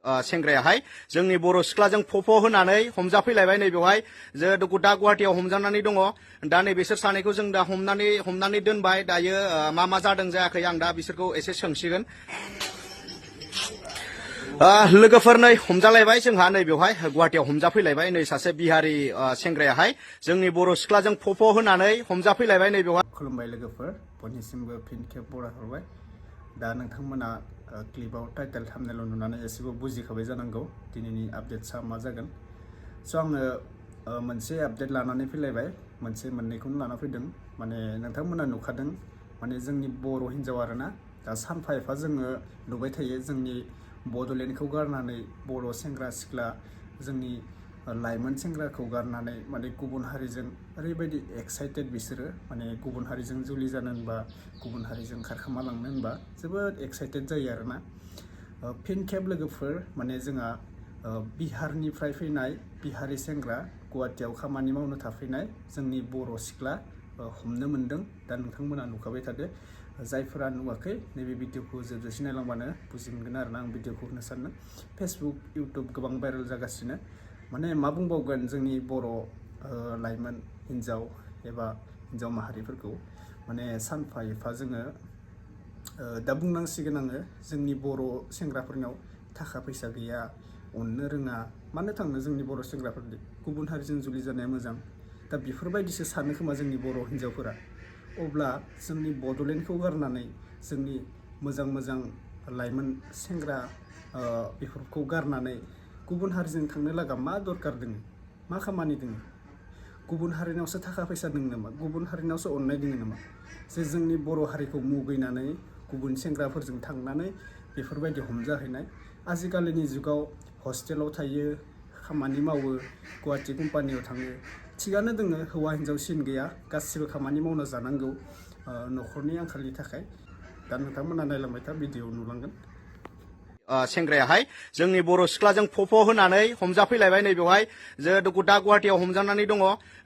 सेंग्रायाहाय जोंनि बर' सिख्लाजों फफ' होनानै हमजाफैलायबाय नै बेवहाय जे दा गुवाहाटियाव हमजानानै दङ दा नै बिसोर सानैखौ जों दा हमनानै दोनबाय दायो मा जादों जायाखै आं दा बिसोरखौ एसे सोंसिगोन लोगोफोर नै हमजालायबाय जोंहा नै बेवहाय गुवाहाटियाव हमजाफैलायबाय नै सासे बिहारि सेंग्रायाहाय जोंनि बर' सिख्लाजों फफ' होनानै हमजाफैलायबाय नै बेवहाय खुलुमबाय लोगोफोर बयनिसिमबो फिन खेब बरायहरबाय दा नोंथांमोना क्लिपाव टाइटेल थाम्बनेल नुनानै एसेबो बुजिखाबाय जानांगौ दिनैनि आपडेट्सआ मा जागोन स' आङो मोनसे आपडेट लानानै फैलायबाय मोनसे मोननैखौनो लाना फैदों माने नोंथांमोना नुखादों माने जोंनि बर' हिन्जाव आरोना दा सानफा एफा जोङो नुबाय थायो जोंनि बड'लेण्डखौ गारनानै बर' सेंग्रा सिख्ला जोंनि लाइमोन सेंग्राखौ गारनानै माने गुबुन हारिजों ओरैबायदि एक्साइटेड बिसोरो माने गुबुन हारिजों जुलि जानो होनबा गुबुन हारिजों खारखोमा लांनो होनबा जोबोद एक्साइटेड जायो आरोना फिन खेब लोगोफोर माने जोंहा बिहारनिफ्राय फैनाय बिहारि सेंग्रा गुवाहाटियाव खामानि मावनो थाफैनाय जोंनि बर' सिख्ला हमनो मोनदों दा नोंथांमोना नुखाबाय थादो जायफोरा नुवाखै नैबे भिडिअखौ जोबजासिम नायलांबानो बुजि मोनगोन आरोना आं भिडिअखौ होनो सानदों फेसबुक इउटुब गोबां भाइरेल जागासिनो माने मा बुंबावगोन जोंनि बर' लाइमोन हिन्जाव एबा हिन्जाव माहारिफोरखौ माने सानफा एफा जोङो दा बुंनांसिगोन आङो जोंनि बर' सेंग्राफोरनाव थाखा फैसा गैया अननो रोङा मानो थांनो जोंनि बर' सेंग्राफोरनि गुबुन हारिजों जुलि जानाया मोजां दा बेफोरबायदिसो सानो खोमा जोंनि बर' हिन्जावफोरा अब्ला जोंनि बड'लेण्डखौ गारनानै जोंनि मोजां मोजां लाइमोन सेंग्रा बेफोरखौ गारनानै गुबुन हारिजों थांनो लागा मा दरकार दोङो मा खामानि दोङो गुबुन हारिनावसो थाखा फैसा दङ नामा गुबुन हारिनावसो अननाय दङ नामा जे जोंनि बर' हारिखौ मुगैनानै गुबुन सेंग्राफोरजों थांनानै बेफोरबायदि हमजाहैनाय आजिखालिनि जुगाव हस्टेलाव थायो खामानि मावो गुवाहाटि कम्पानियाव थाङो थिगानो दोङो हौवा हिन्जाव सिन गैया गासिबो खामानि मावना जानांगौ न'खरनि आंखालनि थाखाय दा नोंथांमोना नायलांबाय था भिडिअ नुलांगोन सेंग्रायाहाय जोंनि बर' सिख्लाजों फफ' होनानै हमजाफैलायबाय नै बेवहाय जे दा गुवाहाटियाव हमजानानै दङ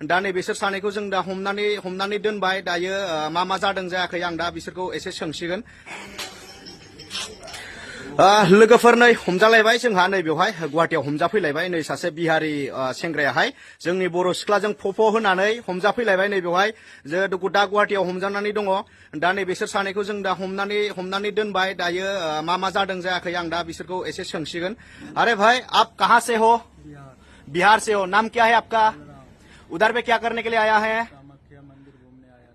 दा नै बिसोर सानैखौ जों दा हमनानै दोनबाय दायो मा जादों जायाखै आं दा बिसोरखौ एसे सोंसिगोन लोगोफोर नै हमजालायबाय जोंहा नै बेवहाय गुवाहाटियाव हमजाफैलायबाय नै सासे बिहारि सेंग्रायाहाय जोंनि बर' सिख्लाजों फफ' होनानै हमजाफैलायबाय नै बेवहाय जे दा गुवाहाटियाव हमजानानै दङ दा नै बिसोर सानैखौ जों दा हमनानै दोनबाय दायो मा जादों जायाखै आं दा बिसोरखौ एसे सोंसिगोन अरे भाई आप कहाँ से हो बिहार से हो नाम क्या है आपका उधर पे क्या करने के लिए आया है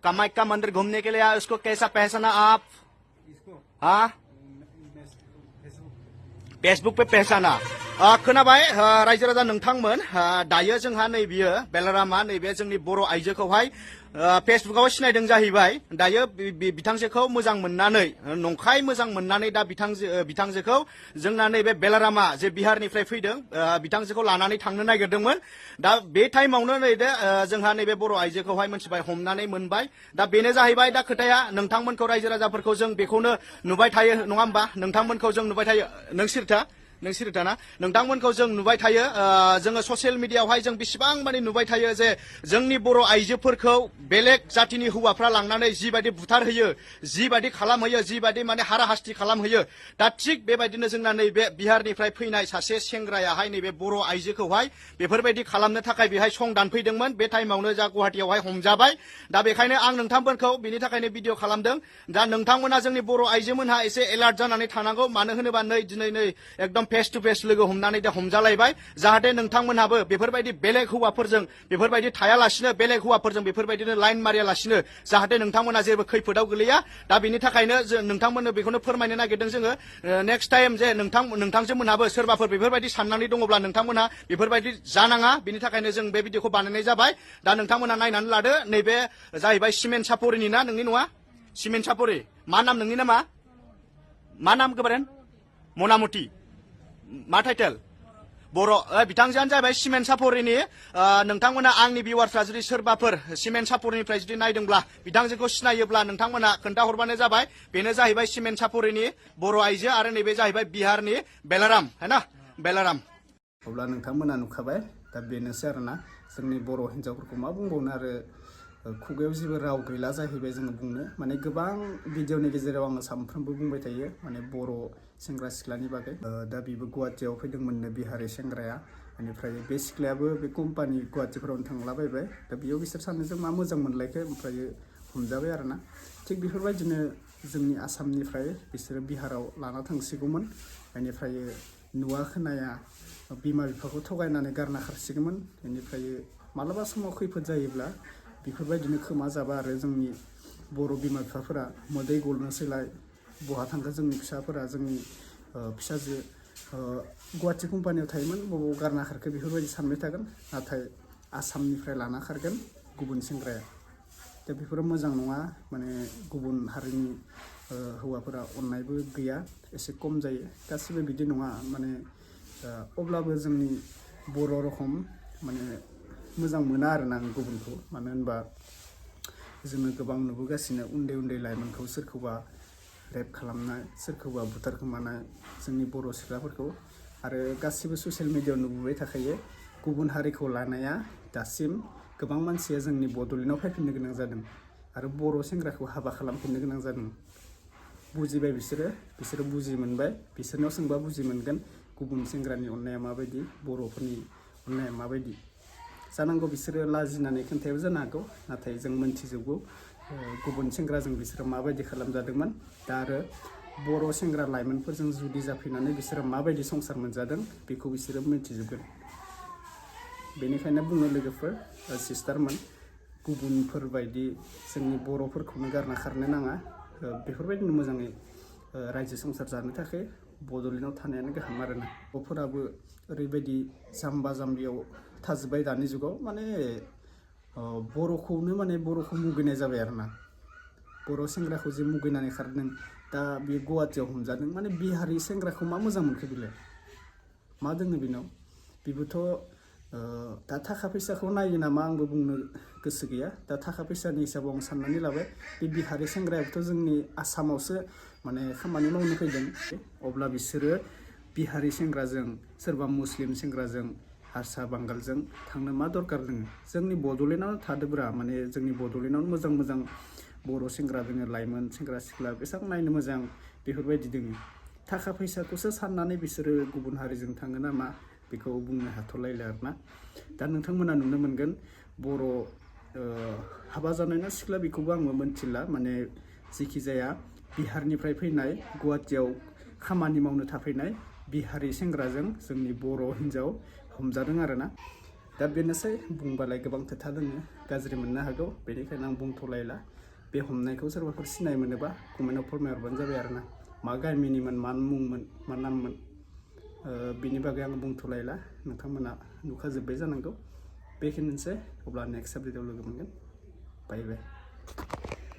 कामाख्या मंदिर घूमने के लिए आया उसको कैसा पहचाना आप हाँ फेसबुक पे पहचाना खोनाबाय रायजो राजा नोंथांमोन दायो जोंहा नै बियो बेलारामा नैबे जोंनि बर' आइजोखौहाय फेसबुकाव सिनायदों जाहैबाय दायो बिथांजोखौ मोजां मोननानै नंखाय मोजां मोननानै दा बिथांजोखौ जोंना नैबे बेलारामा जे बिहारनिफ्राय फैदों बिथांजोखौ लानानै थांनो नागिरदोंमोन दा बे टाइमावनो नै जोंहा नैबे बर' आइजोखौहाय मोनथिबाय हमनानै मोनबाय दा बेनो जाहैबाय दा खोथाया नोंथांमोनखौ रायजो राजाफोरखौ जों बेखौनो नुबाय थायो नङा होमबा नोंथांमोनखौ जों नुबाय थायो नोंसिरथा ना नोंथांमोनखौ जों नुबाय थायो जोङो ससियेल मिडियायावहाय जों बेसेबां माने नुबाय थायो जे जोंनि बर' आइजोफोरखौ बेलेग जातिनि हौवाफ्रा लांनानै जिबायदि बुथारहोयो जिबायदि खालामहोयो जिबायदि माने हाराहास्ति खालामहोयो दा थिग बेबायदिनो जोंना नैबे बिहारनिफ्राय फैनाय सासे सेंग्रायाहाय नैबे बर' आइजोखौहाय बेफोरबायदि खालामनो थाखाय बेहाय सं दानफैदोंमोन बे टाइमावनो जा गुवाहाटियावहाय हमजाबाय दा बेखायनो आं नोंथांमोनखौ बिनि थाखायनो भिडिअ खालामदों दा नोंथांमोना जोंनि बर' आइजोमोनहा एसे एलार्ट जानानै थानांगौ मानो होनोबा दिनै एकदम फेस टु फेस लोगो हमनानै दा हमजालायबाय जाहाथे नोंथांमोनहाबो बेफोरबायदि बेलेग हौवाफोरजों बेफोरबायदि थायालासिनो बेलेग हौवाफोरजों बेफोरबायदिनो लाइन मारियालासिनो जाहाथे नोंथांमोना जेबो खैफोदाव गोलैया दा बिनि थाखायनो नोंथांमोननो बेखौनो फोरमायनो नागिरदों जोङो नेक्स्ट टाइम जे नोंथांजोमोनहाबो सोरबाफोर बेफोरबायदि साननानै दङब्ला नोंथांमोनहा बेफोरबायदि जानाङा बिनि थाखायनो जों बे भिडिअखौ बानायनाय जाबाय दा नोंथांमोना नायनानै लादो नैबे जाहैबाय सिमेन्ट सापरिनि ना नोंनि नङा सिमेन्ट सापरि मा नाम नोंनि नामा मा नाम गोबारेन मनामुति मा टाइटेल बर' बिथांजोआनो जाहैबाय सिमेन्ट सापरिनि नोंथांमोना आंनि भिउवार्सफ्रा जुदि सोरबाफोर सिमेन्ट सापरिनिफ्राय जुदि नायदोंब्ला बिथांजोखौ सिनायोब्ला नोंथांमोना खोन्थाहरबानो जाबाय बेनो जाहैबाय सिमेन्ट सापरिनि बर' आइजो आरो नैबे जाहैबाय बिहारनि बेलाराम हैना बेलाराम अब्ला नोंथांमोना नुखाबाय दा बेनोसै आरोना जोंनि बर' हिन्जावफोरखौ मा बुंबावनो आरो खुगायाव जेबो राव गैला जाहैबाय जोङो बुंनो माने गोबां भिडिअनि गेजेराव आङो सानफ्रोमबो बुंबाय थायो माने बर' सेंग्रा सिख्लानि बागै दा बिबो गुवाहाटियाव फैदोंमोननो बिहारि सेंग्राया बेनिफ्राय बे सिख्लायाबो बे कम्पानि गुवाहाटिफोरावनो थांलाबायबाय दा बेयाव बिसोर सानैजों मा मोजां मोनलायखो ओमफ्राय हमजाबाय आरोना थिग बेफोरबायदिनो जोंनि आसामनिफ्राय बिसोरो बिहाराव लाना थांसिगौमोन बेनिफ्राय नुवा खोनाया बिमा बिफाखौ थगायनानै गारना खारसिगौमोन बेनिफ्राय मालाबा समाव खैफोद जायोब्ला बेफोरबायदिनो खोमा जाबा आरो जोंनि बर' बिमा बिफाफोरा मोदै गलनोसैलाय बहा थांखो जोंनि फिसाफोरा जोंनि फिसाजो गुवाहाटि कम्पानियाव थायोमोन बबाव गारना खारखो बेफोरबायदि सानबाय थागोन नाथाय आसामनिफ्राय लाना खारगोन गुबुन सेंग्राया दा बेफोरो मोजां नङा माने गुबुन हारिनि हौवाफोरा अननायबो गैया एसे खम जायो गासिबो बिदि नङा माने अब्लाबो जोंनि बर' रखम माने मोजां मोना आरोना आं गुबुनखौ मानो होनबा जोङो गोबां नुबोगासिनो उन्दै उन्दै लाइमोनखौ सोरखौबा रेप खालामनाय सोरखौबा बुथारखोमानाय जोंनि बर' सिख्लाफोरखौ आरो गासिबो ससियेल मिडियायाव नुबोबाय थाखायो गुबुन हारिखौ लानाया दासिम गोबां मानसिया जोंनि बड'लेण्डआव फैफिननो गोनां जादों आरो बर' सेंग्राखौ हाबा खालामफिननो गोनां जादों बुजिबाय बिसोरो बुजि मोनबाय बिसोरनाव सोंबा बुजि मोनगोन गुबुन सेंग्रानि अननाया माबायदि बर'फोरनि अननाया माबायदि जानांगौ बिसोरो लाजिनानै खोन्थायाबो जानो हागौ नाथाय जों मोनथिजोबगौ गुबुन सेंग्राजों बिसोरो माबायदि खालामजादोंमोन दा आरो बर' सेंग्रा लाइमोनफोरजों जुलि जाफैनानै बिसोरो माबायदि संसार मोनजादों बेखौ बिसोरो मिथिजोबगोन बेनिखायनो बुङो लोगोफोर सिस्टारमोन गुबुनफोरबायदि जोंनि बर'फोरखौनो गारना खारनो नाङा बेफोरबायदिनो मोजाङै रायजो संसार जानो थाखाय बड'लेण्डआव थानायानो गाहाम आरोना बर'फोराबो ओरैबायदि जाम्बा जाम्बियाव थाजोब्बाय दानि जुगाव माने बर'खौ मुगैनाय जाबाय आरोना बर' सेंग्राखौ जे मुगैनानै खारदों दा बे गुवाहाटियाव हमजादों माने बिहारि सेंग्राखौ मा मोजां मोनखो बिलाय मा दोङो बेनाव बेबोथ' दा थाखा फैसाखौ नायो नामा आंबो बुंनो गोसो गैया दा थाखा फैसानि हिसाबाव आं साननानै लाबाय बे बिहारि सेंग्रायाबोथ' जोंनि आसामावसो माने खामानि मावनो फैदों अब्ला बिसोरो बिहारि सेंग्राजों सोरबा मुस्लिम सेंग्राजों हारसा बांगालजों थांनो मा दरकार दङ जोंनि बड'लेण्डआवनो थादोब्रा माने जोंनि बड'लेण्डआवनो मोजां मोजां बर' सेंग्रा दोङो लाइमोन सेंग्रा सिख्ला बेसेबां नायनो मोजां बेफोरबायदि दोङो थाखा फैसाखौसो साननानै बिसोरो गुबुन हारिजों थाङो नामा बेखौ बुंनो हाथ'लायला आरोना दा नोंथांमोना नुनो मोनगोन बर' हाबा जानाय ना सिख्ला बेखौबो आंबो मोनथिला माने जेखि जाया बिहारनिफ्राय फैनाय गुवाहाटियाव खामानि मावनो थाफैनाय बिहारि सेंग्राजों जोंनि बर' हिन्जाव हमजादों आरोना दा बेनोसै बुंबालाय गोबां खोथा दङ गाज्रि मोननो हागौ बेनिखायनो आं बुंथ'लायला बे हमनायखौ सोरबाफोर सिनाय मोनोबा कमेन्टआव फोरमायहरबानो जाबाय आरोना मा गामिनिमोन मा मुंमोन मा नाममोन बिनि बागै आं बुंथ'लायला नोंथांमोना नुखाजोब्बाय जानांगौ बेखिनिसै अब्ला नेक्स्ट आपडेटआव लोगो मोनगोन बाय बाय